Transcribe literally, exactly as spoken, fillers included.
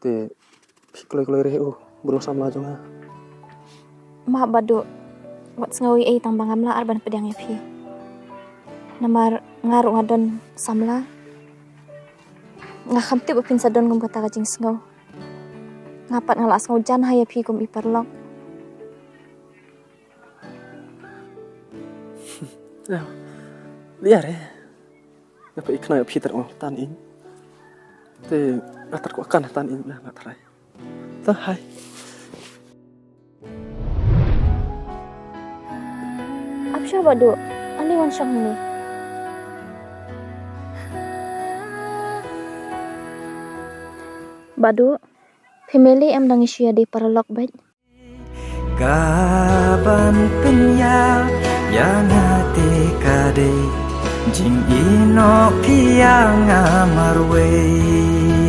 Te phi kloi kloi re u bro samla jong nga. Ma Badu, wat sngew ei ei tang ba ngam lah ar ban pdiang ïa phi. Namar nga ruh nga don samla. Nga kham tip ba phin sa don kum kata ka jingsngew. Nga pat nga lah sngew jan ha ïa phi kum i paralok. Ïa re. Nga pat i khnai phi ter ong tan in. Te nga ter ko kan tan in nga trai. Ta hai. Ap sha Badu, ale wan shong ni. Badu, family em dang issue ïa dei paralok bad. Ka ban pynïap ïa nga te ka dei jingïehnoh phi ïa nga marwei.